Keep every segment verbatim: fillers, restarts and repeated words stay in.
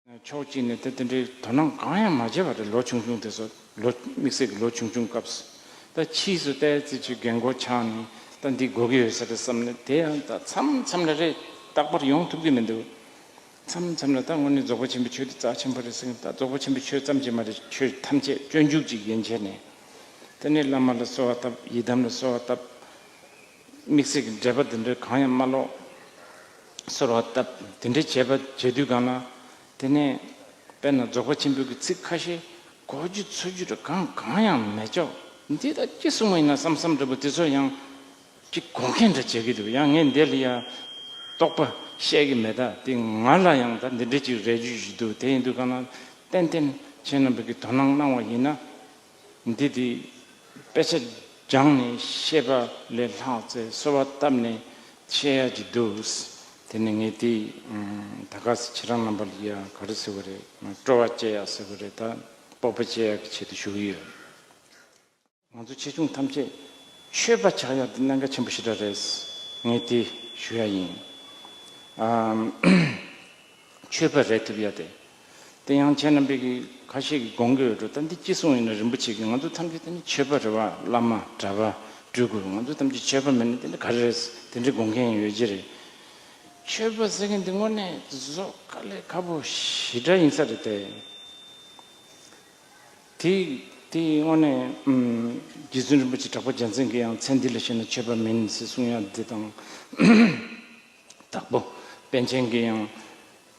ཕྱོགས་གཅིག་ནས་དེ་དེ་འདྲའི་དོ་སྣང་གང་ཡང་མ་བྱས་པ་རེད། ལོ་ཆུང་ཆུང་དེ་ཚོ་ལོ་དམིགས་བསལ་གྱི་ལོ་ཆུང་ཆུང་སྐབས་སུ་ད་ཕྱིས་སུ་ལྟའི་ཙི་ཅིག་རྒན་གོག་ཆགས་ནས་ད་འདི་དགོས་ཀྱི་ཡོད་ས་རེད་བསམ་ནས། དེ་ཡང་ད་མཚམས་མཚམས་ལ་རེད། རྟག་པར་ཡོང་ཐུབ་ཀྱི་མི་འདུག་མཚམས་མཚམས་ལ་ད་དངོས་གནས་རྫོགས་པ་ཆེན་པོའི་ཆོས་འདི་རྩ་ཆེན་པོ་རེད་ཟེར། ད་རྫོགས་པ་ཆེན་པོའི་ཆོས་ཙམ་གྱིས་མ་རེད། ཆོས་ཐམས་ཅད་སྤྱོད་འཇུག་ཅིག་ཡན་ཆད་ནས། དེ་ནས་བླ་མ་ལ་གསོལ་བ་བཏབ། ཡི་དམ་ལ་གསོལ་བ་བཏབ། དམིགས་བསལ་གྱི་འགྲེལ་པ་འདི་འདྲའི་གང་ཡང་མ་ཀློག་གསོལ་བ་བཏབ། དེ་འདྲའི་བྱས་པ་བྱེད་དུས་གང་ལ། དེ་ནས་དཔེར་ན་རྫོགས་པ་ཆེན་པོའི་གི་ཚིག་ཁ་ཤས་གོ་རྒྱུ་ཚོར་རྒྱུ་རེ་གང་གང་ཡང་མེད་ཅོག་འདི་ད་ཅི་གསུངས་པ་ཡིན་ན་བསམ་བསམ་འདྲ་པོ་དེ་ཚོ་ཡང་ཅིག་དགོངས་མཁན་འདྲ་བྱེད་ཀྱི་འདུག་ཡང་ངས་འདི་ལ་ཡ་རྟོག་པ་བཤད་ཀྱི་མེད། ད་དེ་ང་ལ་ཡང་ད་འདི་འདྲ་ཅིག་རེ་རྒྱུ་ཞིག་འདུག་དེ་ཡིན་དུས་གང་ལ་ཏན་ཏན་ཁྱེད་རྣམ་པ་གི་དོ་སྣང་གནང་བ་ཡིན་ན། འདི་དེ་དཔེ་ཆ་སྦྱངས་ནས་ཤེས་པ་ལས་ལྷག་ཚེ་གསོལ་བ་བཏབ་ནས་ཤེས་ཡ་ཅིག་འདུག་དེ་ནས་ངས་དེ་ད་ག་སེ་ཁྱེད་རང་རྣམ་པ་ལ་ཡ་ག་རེ་ཟེར་བ་རེད། སྤྲོ་བ་སྐྱེ་ཡ་ཟེར་བ་རེད། ད་སྤོབས་པ་སྐྱེ་ཡ་གི་ཆེད་དུ་ཞུ་གི་ཡོད། ང་ཚོ་ཆེ་ཆུང་ཐམས་ཅད་ཆོས་པ་ཆགས་ཡ་དེ་གནད་འགག་ཆེན་པོ་ཞེ་དྲག་རེད། ངས་དེ་ཞུ་ཡ་ཡིན། ཨམ། ཆོས་པ་རེད་ཐུབ་ཡ་དེ། དེ་ཡང་ཁྱེད་རྣམ་པས་ཀྱི་ཁ་ཤས་ཀྱིས་དགོངས་ཀྱི་ཡོད་འགྲོ། ད་འདི་ཅི་གསུངས་ཡིན་ན་རིན་པོ་ཆེ་གིས་ང་ཚོ་ཐམས་ཅད་དེ་ནི་ཆོས་པ་རེད་བ། བླ་མ་གྲྭ་པ་སྤྲུལ་སྐུ་ང་ཚོ་ཐམས་ཅད་ཆོས་པ་མིན་ན་དེ་འདྲ་ག་རེ་རེད། དེ་འདྲའི་དགོངས་མཁན་ཡོད་ཀྱི་རེད། ཆོས་པ་ཟེར་མཁན་འདི་དངོས་གནས་བཟོ་དཀའ་ལས་ཁག་པོ་ཞེ་དྲག་ཡིན་ས་རེད་དེ། དེ་དེ་དངོས་གནས་ཨམ། རྗེ་བཙུན་རིན་པོ་ཆེ་གྲགས་པ་རྒྱལ་མཚན་གྱིས་ཡང་ཚེ་འདི་ལ་གཞིགས་ན་ཆོས་པ་མིན་ཟེར་གསུང་ཡ་འདི་དང་། དྭགས་པོ་པཎ་ཆེན་གྱིས་ཡང་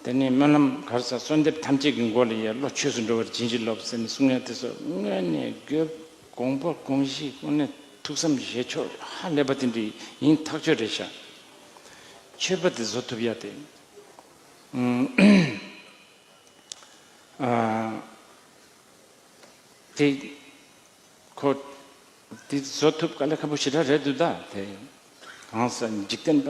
དེ་ནས་སྨོན་ལམ་ག་རེ་ཟེར། གསོལ་འདེབས་ཐམས་ཅད་ཀྱི་མགོ་ལ་ཡ་བློ་ཆོས་སུ་འགྲོ་བར་བྱིན་གྱིས་རློབས་ཟེར་ནས་གསུང་ཡ་དེ་ཚོ་དངོས་གནས་དགོས་དགོངས་པ་དགོངས་གཞི་དངོས་གནས་ཐུགས་བསམ་བཞེས་ཕྱོགས་ཧ་ལས་པ་དེ་འདྲ་ཡིན་ཐག་ཆོད་རེད་ཤག་ཆོས་པ་དེ་བཟོ་ཐུབ་ཡ་དེ། ཨུམ། ཨ། དེ་ཁོ་དེ་བཟོ་ཐུབ་དཀའ་ལས་ཁག་པོ་ཞེ་དྲག་རེད་འདུག་ད་དེ། གང་ཟེར་འཇིག་རྟེན་པ་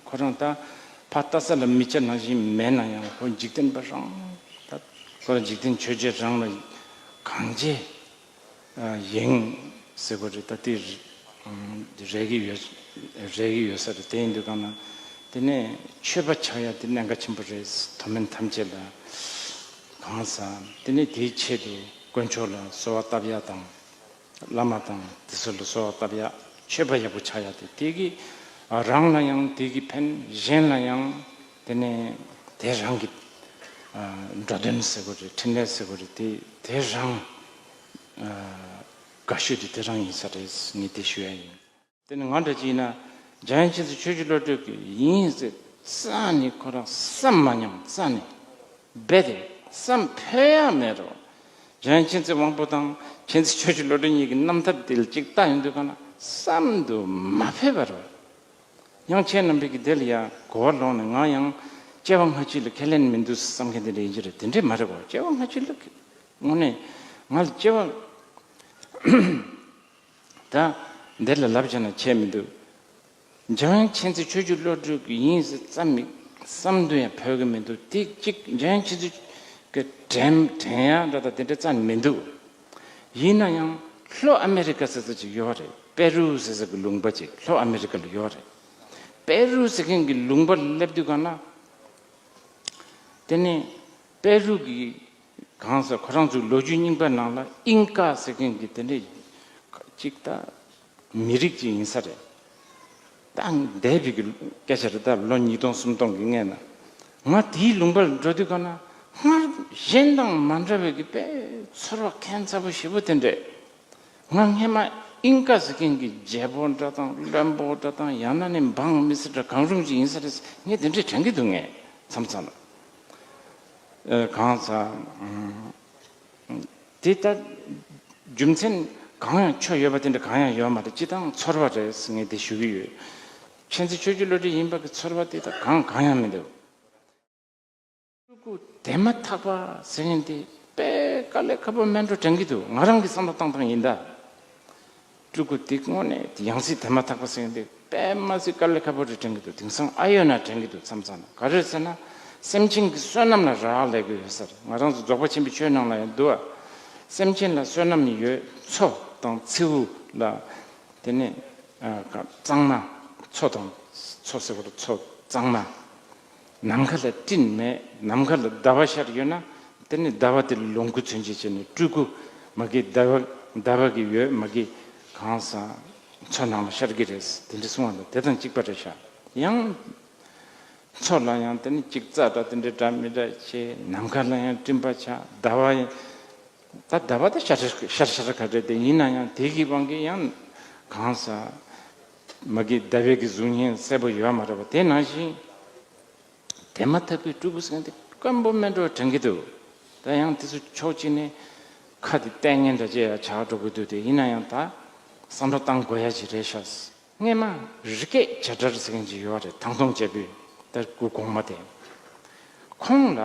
ཁོ་རང་ད་ཕར་ལྟ་ས་ལ་མི་སྐྱ་ནང་བཞིན་མེད་ན་ཡང་ཁོ་འཇིག་རྟེན་པ་རང་ད་ཁོ་རང་འཇིག་རྟེན་ཆོས་བརྒྱད་རང་ལ་གང་བྱེད། ཡིན་ཟེར་བ་རེད། ད་དེ་རེད་ཀྱི་ཡོད་རེད་ཀྱི་ཡོད་ས་རེད། དེ་ཡིན་དུས་གང་ན་དེ་ནས་ཆོས་པ་ཆགས་ཡ་དེ་གནད་འགག་ཆེན་པོ་རེད། མཐོ་དམན་ཐམས་ཅད་ལ་གང་ཟག་དེ་ནས་དེའི་ཆེད་དུ་དཀོན་མཆོག་ལ་གསོལ་བ་བཏབ་ཡ་དང་། བླ་མ་དང་དེ་ཚོ་ལ་གསོལ་བ་བཏབ་ཡ། ཆོས་པ་ཡག་པོ་ཆགས་ཡ་དེ་དེ་གི་རང་ལ་ཡང་དེ་གི་ཕན། གཞན་ལ་ཡང་དེ་ནས་དེ་རང་གི་འགྲོ་དོན་ཟེར་བ་རེད། འཕྲིན་ལས་ཟེར་བ་རེད། དེ་དེ་རང་དགའ་ཤོས་དེ་དེ་རང་ཡིན་ས་རེད། ངས་དེ་ཞུ་ཡ་ཡིན། དེ་ནི་ང་འདྲ་ཅིག་ཡིན་ན་འཇམ་དབྱངས་མཁྱེན་བརྩེ་ཆོས་ཀྱི་བློ་གྲོས་ཀྱི་ཡིན་ཟེར་རྩ་ནས་ཁོ་རང་བསམ་མ་མྱོང་། རྩ་ནས་རྦད་དེ་བསམ་ཕོད་ཡ་མེད་རོ། འཇམ་དབྱངས་མཁྱེན་བརྩེ་དབང་པོ་དང་མཁྱེན་བརྩེ་ཆོས་ཀྱི་བློ་གྲོས་གཉིས་ཀྱི་རྣམ་ཐར་དེ་ལ་ཅིག་ལྟ་ཡོང་དུས་གང་ན་བསམ་དུ་མ་ཕོད་པ་རོ། ཡང་ཁྱེད་རྣམ་པས་ཀྱི་དེ་ལ་ཡ་གོ་བ་ལོག་ནས་ང་ཡང་སྐྱེ་བ་སྔ་ཕྱི་ལ་ཁས་ལེན་མི་འདུག་བསམ་མཁན་དེ་འདྲ་ཡིན་གྱི་རེད། དེ་འདྲས་མ་རེད་གོ། སྐྱེ་བ་སྔ་ཕྱི་ལ་དངོས་གནས་ང་ལ་སྐྱེ་བ་ད་འདི་ལ་ལབ་བྱས་ན་ཁྱད་མི་འདུག་འཇམ་དབྱངས་མཁྱེན་བརྩེ་ཆོས་ཀྱི་བློ་གྲོས་ཀྱི་ཡིན་ཟེར་ཙམ་མིག་བསམ་དུ་ཡང་ཕོད་ཀྱི་མི་འདུག་དེ་གཅིག་འཇམ་དབྱངས་མཁྱེན་བརྩེ་གི་དྲན་དྲན་ཡ་འདྲ་ད་དེ་འདྲ་རྩ་ནས་མི་འདུག་ཡིན་ན་ཡང་ལྷོ་ཨ་མེ་རི་ཀ་ཟེར་ས་ཅིག་ཡོད་རེད། པེ་རུ་ཟེར་ས་གི་ལུང་པ་ཅིག་ལྷོ་ཨ་མེ་རི་ཀ་ལ་ཡོད་རེད། པེ་རུ་ཟེར་མཁན་གྱི་ལུང་པ་ལ་སླེབས་དུས་གང་ན། དེ་ནས་པེ་རུ་གི་གང་ཟེར་ཁོ་རང་ཚོའི་ལོ་རྒྱུས་རྙིང་པ་ནང་ལ་ཨིན་ཀ་ཟེར་མཁན་གྱི་དེ་འདྲའི་ཅིག་ད་མི་རིགས་ཅིག་ཡིན་ས་རེད། ད་འདས་པའི་གི་སྐད་ཆ་རེད། ད་ལོ་ཉིས་སྟོང་སུམ་སྟོང་གི་སྔན་ན་ང་དེའི་ལུང་པར་འགྲོ་དུས་གང་ན་སྔར་གཞན་དང་མ་འདྲ་བའི་གི་དཔེ་ཚོར་བ་ཁྱད་མཚར་པོ་ཞེ་པོ་དེ་འདྲས། ང་སྔན་མ་ཨིན་ཀ་ཟེར་མཁན་གྱི་རྒྱལ་པོ་འདྲ་དང་བློན་པོ་འདྲ་དང་ཡང་ན་ནི་འབངས་མི་སེར་འདྲ་གང་རུང་ཅིག་ཡིན་ས་རེད། ངས་དེ་འདྲས་དྲན་གྱི་འདུག་ངས་མཚམས་མཚམས་ལ། ཨ། གང་ཟག་ཨ། དེ་ལྟར་རྒྱུ་མཚན་གང་ཡང་ཆོ་ཡོད་པ་དེ་འདྲ་གང་ཡང་ཡོད་མ་རེད། སྤྱིར་བཏང་ཚོར་བ་རེད་ཟེར་ངས་དེ་ཞུ་གི་ཡོད། མཁྱེན་བརྩེ་ཆོས་ཀྱི་བློ་གྲོས་ཡིན་པ་གི་ཚོར་བ་དེ་དག་གང་གང་ཡང་མི་འདུག་སྤྲུལ་སྐུ་དེ་མ་ཐག་པ་ཟེར་མཁན་དེ་དཔེ་དཀའ་ལས་ཁག་པོ་མེད་འགྲོ་དྲན་གྱི་འདུག་ང་རང་གི་བསམ་བློ་བཏང་སྟངས་ཡིན་ད། སྤྲུལ་སྐུ་དེ་དངོས་གནས་དེ་ཡང་སྲིད་དེ་མ་ཐག་པ་ཟེར་མཁན་དེ་དཔེ་མ་སྲིད་དཀའ་ལས་ཁག་པོ་རེད་དྲན་གྱི་འདུག་དེང་སང་ཨ་ཡོད་ན་དྲན་གྱི་འདུག་མཚམས་མཚམས་ལ། ག་རེ་ཟེར་ན་སེམས་ཅན་གྱི་བསོད་ནམས་ལ་རག་ལས་དགོས་ཡོད་ས་རེད། ང་རང་ཚོ་རྫོགས་པ་ཆེན་པོའི་ཆོས་ནང་ལ་ཡང་འདུག་ཨ། སེམས་ཅན་ལ་བསོད་ནམས་ཡོད། མཚོ་དང་མཚེའུ་ལ། དེ་ནས་ཨ། གཙང་མ། མཚོ་དང་མཚོ་ཟེར་བ་ལ་མཚོ་གཙང་མ། ནམ་མཁའ་ལ་སྤྲིན་མེད། ནམ་མཁའ་ལ་ཟླ་བ་ཤར་ཡོད་ན། དེ་ནི་ཟླ་བ་དེ་ལ་ལོངས་སྐུ་མཚོན་བྱེད་བྱས་ནས་སྤྲུལ་སྐུ་མ་གི་ཟླ་བ་ཟླ་བ་གི་འོད་མ་གི་གང་ཟག་མཚོ་ནང་ལ་ཤར་གི་རེད། དེ་འདྲ་གསུང་བ་དང་དེ་དང་གཅིག་པ་རེད་ཤག་ཡང་མཚོ་ལ་ཡང་དེ་ནི་གཅིག་རྩྭ་འདྲ་དེ་འདྲ་འདྲ་མི་འདྲ་བྱས། ནམ་མཁའ་ལ་ཡང་སྤྲིན་པ་ཆགས། ཟླ་བ་ད་ཟླ་བ་ད་ཤར་ཤར་ཤར་ཤར་ག་རེད། དེ་ཡིན་ན་ཡང་དེ་གི་དབང་གིས་ཡང་གང་ཟག་མ་གི་ཟླ་བའི་གི་གཟུགས་བརྙན་གསལ་པོ་ཡོད་མ་རེད་པ། དེ་ནང་བཞིན་དེ་མ་ཐག་པའི་སྤྲུལ་སྐུ་ཟེར་མཁན་དེ་དཀོན་པོ་མེད་འགྲོ་དྲན་གི་འདུག་ད་ཡང་དེ་ཚོ་ཕྱོགས་གཅིག་ནས་ཁ་དེ་ལྟས་ངན་འདྲ་ཅིག་ཡང་ཆགས་འགྲོ་གི་འདུག་དེ་ཡིན་ན་ཡང་ད་བསམ་བློ་བཏང་དགོས་ཡ་ཅིག་རེད་ཤག་སྔས་མ་རི་སྐེག་བྱ་བྲལ་ཟེར་མཁན་ཅིག་ཡོད་རེད། ཐང་སྟོང་རྒྱལ་པོའི་ད་སྐུ་གོང་མ་དེ། ཁོང་ལ་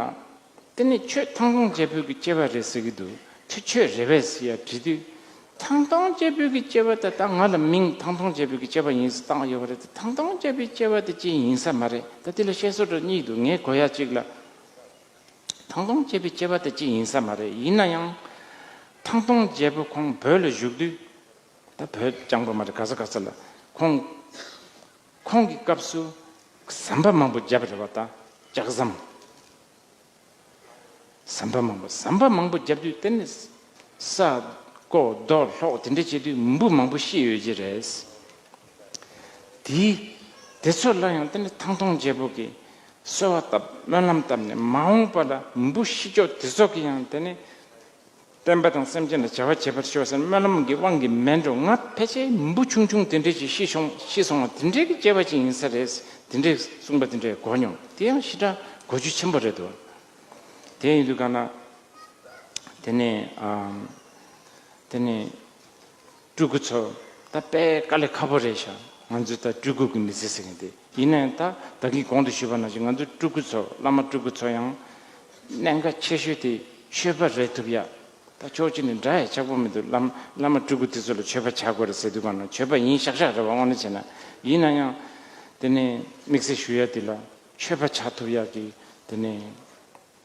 དེ་ནས་ཁྱོད་ཐང་སྟོང་རྒྱལ་པོའི་གི་སྐྱེ་བ་རེད་ཟེར་གི་འདུག་དེ་ཁྱོད་རེད་པས་ཟེར་ཡ་དྲིས་དུས། ཐང་སྟོང་རྒྱལ་པོའི་གི་སྐྱེ་བ་ད་ད་ང་ལ་མིང་ཐང་སྟོང་རྒྱལ་པོའི་གི་སྐྱེ་བ་ཡིན་ཟེར་བཏགས་ཡོད་པ་རེད། ད་ཐང་སྟོང་རྒྱལ་པོའི་སྐྱེ་བ་དེ་ཅི་ཡིན་ས་མ་རེད། ད་དེ་ལ་བཤད་སྲོལ་འདྲ་གཉིས་འདུག་ངས་གོ་ཡ་གཅིག་ལ། ཐང་སྟོང་རྒྱལ་པོའི་སྐྱེ་བ་དེ་ཅི་ཡིན་ས་མ་རེད། ཡིན་ན་ཡང་ཐང་སྟོང་རྒྱལ་པོ་ཁོང་བོད་ལ་བཞུགས་དུས། ད་བོད་རྐྱང་པ་མ་རེད། ག་ས་ག་ས་ལ་ཁོང་ཁོང་གི་སྐབས་སུ་ཟམ་པ་མང་པོ་བརྒྱབ་རེད་པ། ད་ལྕགས་ཟམ། ཟམ་པ་མང་པོ་ཟམ་པ་མང་པོ་བརྒྱབ་དུས་དེ་ནི་ས་རྐོ་རྡོ་སློག་དེ་འདྲ་བྱེད་དུས་འབུ་མང་པོ་ཤི་ཡོད་ཀྱི་རེད། དེ་དེ་ཚོ་ལ་ཡང་དེ་ནི་ཐང་སྟོང་རྒྱལ་པོ་གིས་གསོལ་བ་བཏབ། སྨོན་ལམ་བཏབ་ནས་མ་འོངས་པ་ལ་འབུ་ཤི་ཕྱོགས་དེ་ཚོ་གི་ཡང་དེ་ནི་བསྟན་པ་དང་སེམས་ཅན་ལ་བྱ་བ་བྱེད་པར་ཤོག་ཟེར་སྨོན་ལམ་གྱི་དབང་གིས་མེད་འགྲོ། ང་ཕལ་ཆེར་འབུ་ཆུང་ཆུང་དེ་འདྲས་ཀྱིས་ཤི་སོང་ཤི་སོང་བ་དེ་འདྲས་ཀྱི་སྐྱེ་བ་ཅིག་ཡིན་ས་རེད། དེ་འདྲས་གསུངས་པ་དེ་འདྲས་གོ་མྱོང་། དེ་ཡང་ཞེ་དྲག་གོ་རྒྱུ་ཆེན་པོ་རེད་འདུག་དེ་ཡིན་དུས་གང་ན་དེ་ནས་ཨམ། དེ་ནས་སྤྲུལ་སྐུ་ཚོ་ད་དཔེ་དཀའ་ལས་ཁག་པོ་རེད་ཤག་ང་ཚོས་ད་སྤྲུལ་སྐུ་གི་མི་ཚེ་ཟེར་མཁན་དེ་ཡིན་ན་ཡང་། ད་ད་གིན་གོང་དུ་ཞུས་པ་ནང་བཞིན་ང་ཚོའི་སྤྲུལ་སྐུ་ཚོ་བླ་མ་སྤྲུལ་སྐུ་ཚོ་ཡང་གནད་འགག་ཆེ་ཤོས་དེ་ཆོས་པ་རེད་ཐུབ་ཡ། ད་ཕྱོགས་གཅིག་ནས་འདྲ་ཡ་ཆགས་པོ་མི་འདུག་བླ་མ་བླ་མ་སྤྲུལ་སྐུ་དེ་ཚོ་ལ་ཆོས་པ་ཆགས་དགོས་རེད་ཟེར་དུས་གང་ན་ཆོས་པ་ཡིན་ཤག་ཤག་རེད་པ། དངོས་གནས་བྱས་ན། ཡིན་ན་ཡང་དེ་ནས་དམིགས་བསལ་ཞུ་ཡ་དེ་ལ་ཆོས་པ་ཆགས་ཐུབ་ཡ་གི་དེ་ནས།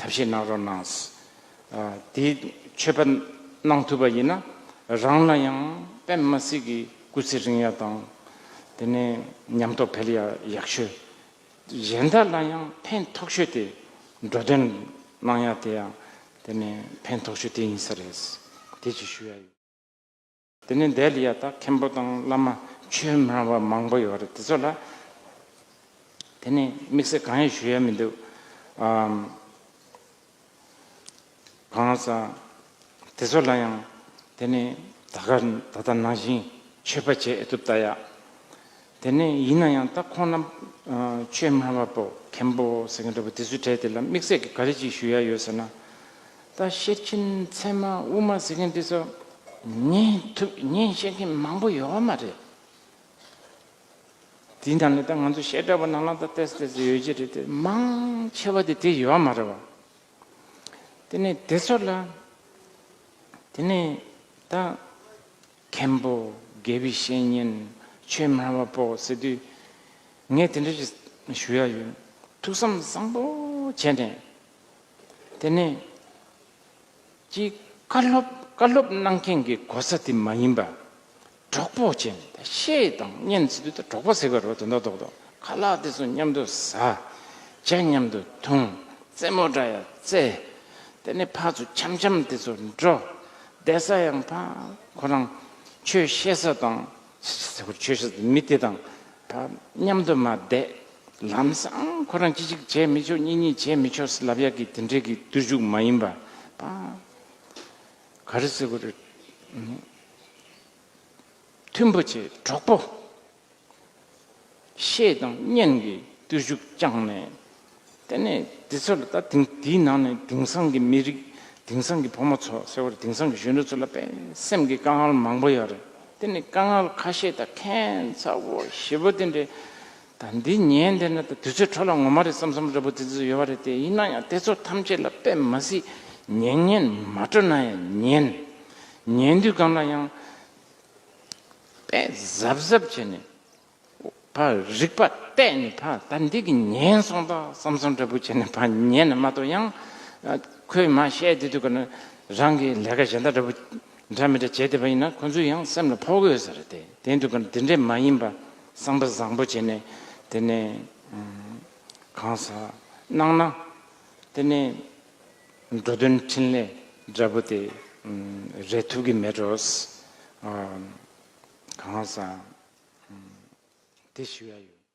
ཐབས་ཤེས་གནང་རོགས་གནང་། ཨ། དེ་ཆོས་པ་གནང་ཐུབ་པ་ཡིན་ན་རང་ལ་ཡང་དཔེ་མི་སྲིད་ཀྱི་སྐུ་ཚེ་རིང་ཡ་དང་། དེ་ནས་ཉམས་རྟོགས་འཕེལ་ཡ་ཡག་ཤོས། གཞན་དག་ལ་ཡང་ཕན་ཐོགས་ཤོས་དེ། འགྲོ་དོན་གནང་ཡ་དེ་ཡང་དེ་ནས་ཕན་ཐོགས་ཤོས་དེ་ཡིན་ས་རེད། དེ་ཅིག་ཞུ་ཡ་ཡོད། དེ་ནས་འདས་ལ་ཡ་ད་མཁན་པོ་དང་བླ་མ་ཆོས་སྨྲ་བ་མང་པོ་ཡོད་རེད། དེ་ཚོ་ལ་དེ་ནས་དམིགས་བསལ་གང་ཡང་ཞུ་ཡ་མི་འདུག་ཨམ། གང་ཟག་དེ་ཚོ་ལ་ཡང་དེ་ནས་ད་ག་ད་ལྟ་ནང་བཞིན་ཆོས་པ་བྱེད་ཨེ་ཐུབ་ལྟ་ཡ། དེ་ནས་ཡིན་ན་ཡང་ད་ཁོང་རྣམས་ཆོས་སྨྲ་བ་པོ་མཁན་པོ་ཟེར་མཁན་འདྲ་པོ་དེ་ཚོའི་གྲས་དེ་ལ་དམིགས་བསལ་གྱི་ག་རེ་ཅིག་ཞུ་ཡ་ཡོད་ཟེར་ན། ད་ཤེར་ཕྱིན་ཚད་མ་དབུ་མ་ཟེར་མཁན་དེ་ཚོ་ཉན་ཐུབ་ཉན་ཤེས་མཁན་མང་པོ་ཡོད་མ་རེད། དེའི་ནང་ནས་ད་ང་ཚོ་བཤད་གྲྭ་པ་ནང་ལ་ད་ཏོག་ཙམ་ཏོག་ཙམ་ཡོད་ཀྱི་རེད་དེ། མང་ཆེ་བ་དེ་དེ་ཡོད་མ་རེད་བ། དེ་ནས་དེ་ཚོ་ལ་དེ་ནས་ད་མཁན་པོ་དགེ་བའི་བཤེས་གཉེན་ཆོས་སྨྲ་བ་པོ་ཟེར་དུས་ངས་དེ་འདྲ་ཞིག་ཞུ་ཡ་ཡོད། ཐུགས་བསམ་བཟང་པོ་བྱས་ནས་དེ་ནས་ཅིག་བཀའ་སློབ་བཀའ་སློབ་གནང་མཁན་གྱི་གོ་ས་དེ་མ་ཡིན་པ། གྲོགས་པོ་བྱས་ནས་ད་བཤད་དང་ཉན་ཟེར་དུས་ད་གྲོགས་པོ་ཟེར་དགོས་རེད་པ། དོན་དག་རྡོག་རྡོག་ཁ་ལག་དེ་ཚོ་མཉམ་དུ་ཟ། ཇ་མཉམ་དུ་འཐུང་། རྩེད་མོ་འདྲ་ཡ་རྩེ། དེ་ནས་ཕར་ཚུར་འཆམ་འཆམ་དེ་ཚོ་འགྲོ། བསྡད་ས་ཡང་ཕར་ཁོ་རང་ཆོས་བཤད་ས་དང་། ཆོས་བཤད་ས་མི་དེ་དང་ཕར་མཉམ་དུ་མར་བསྡད། ལམ་སང་ཁོ་རང་གཅིག་གཅིག་བྱས་མི་ཆོག་གཉིས་གཉིས་བྱས་མི་ཆོག་ཟེར་ལབ་ཡ་གི་དེ་འདྲས་ཀྱི་བརྟུལ་ཞུགས་མ་ཡིན་པ། ཕར་ག་རེ་ཟེར་དགོས་རེད། མཐུན་པོ་བྱེད། གྲོགས་པོ། བཤད་དང་ཉན་གྱི་བརྟུལ་ཞུགས་བསྐྱངས་ནས། དེ་ནས་དེ་ཚོ་ལ་ད་དེང་དེའི་ནང་ནས་དེང་སང་གི་མི་རིགས་དེང་སང་གི་ཕོ་མོ་ཚོ་ཟེར་བ་རེད། དེང་སང་གི་གཞོན་ནུ་ཚོ་ལ་དཔེ་སེམས་ཀྱི་དཀའ་ངལ་མང་པོ་ཡོད་རེད། དེ་ནས་དཀའ་ངལ་ཁ་ཤས་ད་ཁྱད་མཚར་པོ་ཞེ་པོ་དེ་འདྲས། ད་འདི་ཉན་བསྡད་ན་ད་དུས་ཚོད་འཕྲོ་བརླག་ངོ་མ་རེད་བསམ་བསམ་འདྲ་པོ་དེ་ཚོ་ཡོད་པ་རེད་དེ། ཡིན་ན་ཡང་དེ་ཚོ་ཐམས་ཅད་ལ་དཔེ་མ་སྲིད་ཉན་ཉན་མ་སྤྲོ་ན་ཡང་ཉན། ཉན་དུས་སྒང་ལ་ཡང་དཔེ་གཟབ་གཟབ་བྱས་ནས་ཕར་རིག་པ་གཏད་ནས་ཕར་ད་འདི་གི་ཉན་སོང་ད་བསམ་བསམ་འདྲ་པོ་བྱས་ནས་ཕར་ཉན་ནས་མ་གཏོགས། ཡང་ཁོས་མར་བཤད་དེ་དུས་ག་ན་རང་གི་ལས་ཀ་གཞན་དག་འདྲ་པོ་འདྲ་མི་འདྲ་བྱས་བསྡད་པ་ཡིན་ན་ཁོ་ཚོས་ཡང་སེམས་ལ་ཕོག་གི་ཡོད་ས་རེད་དེ། དེ་དུས་ག་ན་དེ་འདྲས་མ་ཡིན་པ་བསམ་པ་བཟང་པོ་བྱས་ནས་དེ་ནས་གང་ཟག་ གནང་ན་དེ་ནི་འགྲོ་དོན་འཕྲིན་ལས་འདྲ་པོ་དེ་རེད་ཐུབ་ཀྱི་མེད་འགྲོ། གང་ཟག་དེ་ཞུ་ཡ་ཡོད།